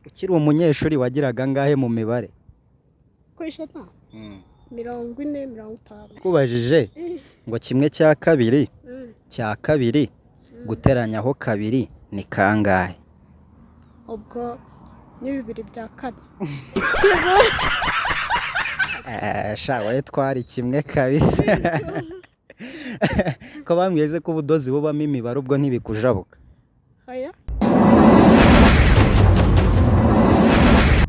Ukiri umunyeshuri wagiraga angahe mu mibare? Ku ijana? 40, 50. Kubajije ngo 1/2 cya kabiri guteranyaho kabiri ni kangahe? Ubwo ni 2/4. Sha wowe twari kimwe kabisa. Ko bambwiye ko ubudozi bubamo imibare, ubwo ntibikujabuka? Oya.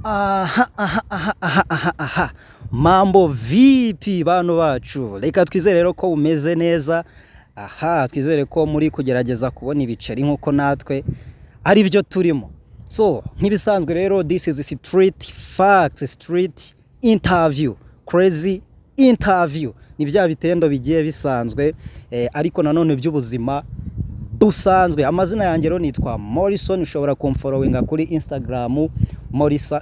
Aha aha aha aha aha aha, mambo vipi bantu bacu? Reka twizere rero ko umeze neza. Aha twizere ko muri kugerageza kubona ibiceri nk'uko natwe ari byo turimo. So nk'ibisanzwe rero, this is street facts, street interview, crazy interview. Ni bya bitendo bigiye bisanzwe, ariko nanone by'ubuzima busanzwe. Amazina yanjye rero nitwa Morrison. Ushobora kumfollowinga kuri Instagram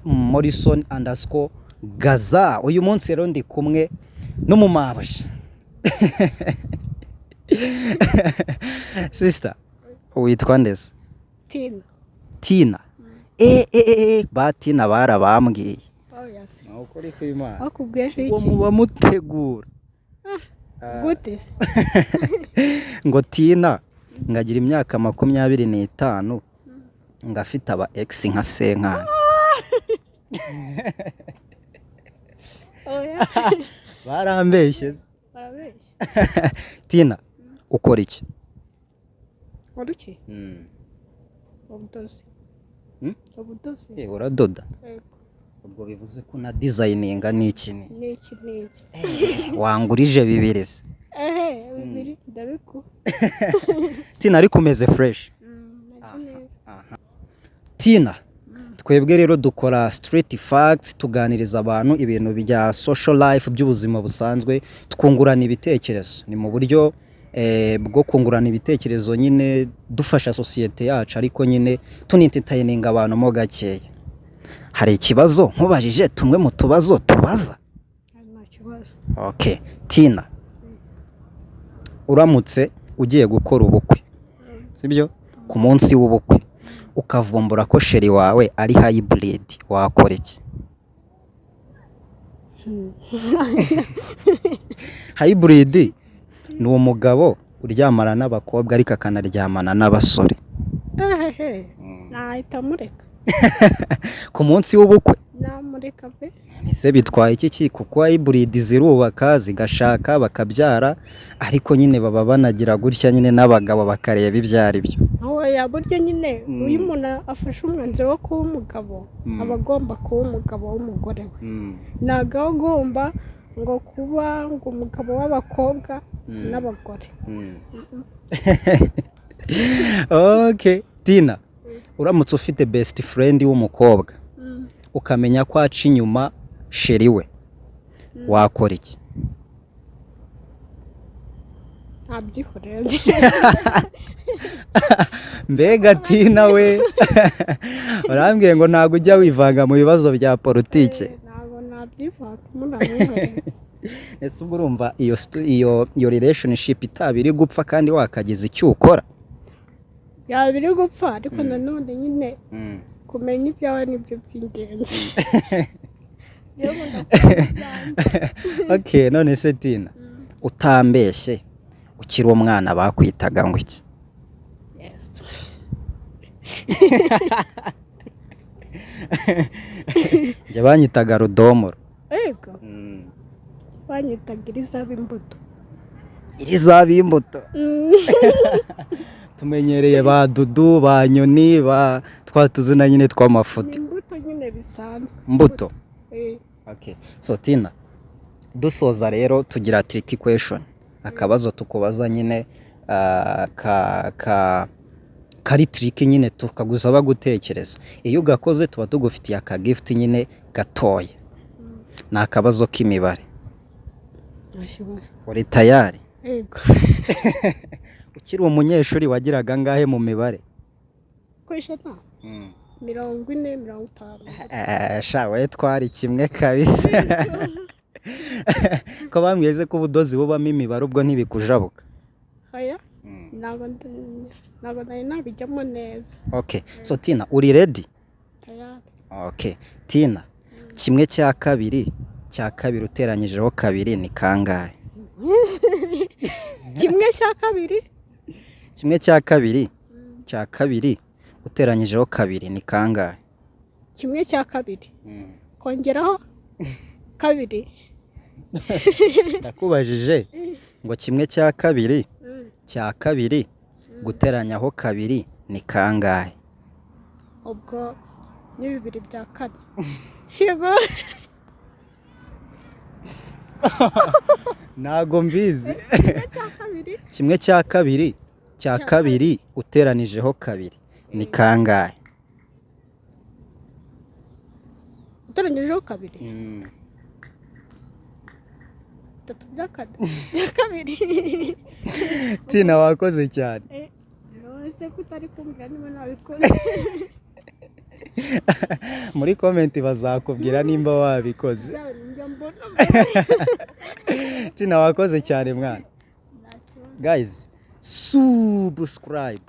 Morrison_Gaza. Uyu munsi rero ndi kumwe n'umumabuja. Sister, witwa ndetse? Tina. Tina. E e e, ba Tina barabambwiye. Oya se. Ni ukuri kw'Imana. Bakubwiyeho Ubwo iki? Muba mutegura. Gute se? Ngo Tina ngagira imyaka 25, ngo afite aba ex nka senkani. Oya. Barambeshye se? Barabeshya. Tina, ukora iki? Nkora iki? Ubudozi. Ubudozi. Uradoda? Yego. Ubwo bivuze ko na designinga n'iki n'iki? N'iki n'iki. Wangurije bibiri se? Ehe, bibiri ndabikuha. Tina, ariko umeze fresh? Meze neza. Tina, twebwe rero dukora street facts, tuganiriza abantu ibintu bya social life, by'ubuzima busanzwe, twungurana ibitekerezo. Ni mu buryo bwo kungurana ibitekerezo nyine, dufasha sosiyete yacu, ariko nyine tunentertaininga abantu mo gakeya. Hari ikibazo nkubajije, tumwe mu tubazo tubaza? Nta kibazo. Okay, Tina, uramutse ugiye gukora ubukwe, sibyo, ku munsi w'ubukwe ukavumbura ko chéri wawe ari hybrid, wakora iki? Hybrid ni umugabo uryamana n'abakobwa ariko akanaryamana n'abasore. Ehehe, nahita mureka. Ku munsi w'ubukwe? Namureka pe. Ese bitwaye iki? Kuko hybrid zirubaka, zigashaka, bakabyara, ariko nyine baba banagira gutya nyine n'abagabo bakareba ibyo ari byo. Oya, burya nyine iyo umuntu afashe umwanzuro wo kuba umugabo, aba agomba kuba umugabo w'umugore we. Ntabwo aba agomba ngo kuba ngo umugabo w'abakobwa n'abagore. Okay, Tina, uramutse ufite best friend w'umukobwa, ukamenya ko aca inyuma chéri we, wakora iki? Ntabyihorera. Mbega Tina we, urambwiye ngo ntabwo ujya wivanga mu bibazo bya politike? Ntabwo nabyivanga, munamwihorera. Ese ubwo urumva iyo relationship itaba iri gupfa kandi wakagize icyo ukora? Yaba iri gupfa, ariko nanone nyine kumenya ibyawe nibyo by'ingenzi. Niyo nkunda kumenya ibyanjye. Okay, none se Tina, utambeshye, ukiri umwana bakwitaga ngo iki? Yes. Njye banyitaga Rudomoro. Yego. Banyitaga irizaba imbuto. Irizaba imbuto? Tumenyereye ba Dudu, ba Nyoni, ba twa tuzina nyine tw'amafuti. Ni imbuto nyine bisanzwe. Mbuto. Eh. Okay, so Tina, dusoza rero tugira tricky question, akabazo tukubaza nyine ka ka kari tricky nyine, tukagusaba gutekereza. Iyo ugakoze tuba tugufitiye aka gift nyine gatoya. Ni akabazo k'imibare. Nta kibazo. Uri tayari? Yego. Ukiri umunyeshuri wagiraga angahe mu mibare? Ku ijana? 40, 50. Sha wowe twari kimwe kabisa. Ko bambwiye ko ubudozi bubamo imibare, ubwo ntibikujabuka? Oya, ntabwo nari nabijyamo neza. Okay, so Tina, uri ready? Tayari. Okay. Tina, kimwe cya kabiri cya kabiri uteranyijeho kabiri ni kangahe? Kimwe cya kabiri. Kimwe cya kabiri cya kabiri uteranyijeho kabiri ni kangahe? Kimwe cya kabiri kongeraho kabiri. Ndakubajije ngo kimwe cya kabiri cya kabiri guteranyaho kabiri ni kangahe? Ubwo ni bibiri bya kane, yego. Ntago mbizi. Kimwe cya kabiri. Kimwe cya kabiri cya kabiri uteranijeho kabiri ni kangahe? Uteranyijeho kabiri, bitatu bya kane bya kabiri. Tina, wakoze cyane. None se ko utari kumbwira niba nabikoze? Muri comment bazakubwira nimba wabikoze. Bya bintu njya mbona. Tina, wakoze cyane mwana. Nta kibazo. Guys, subscribe.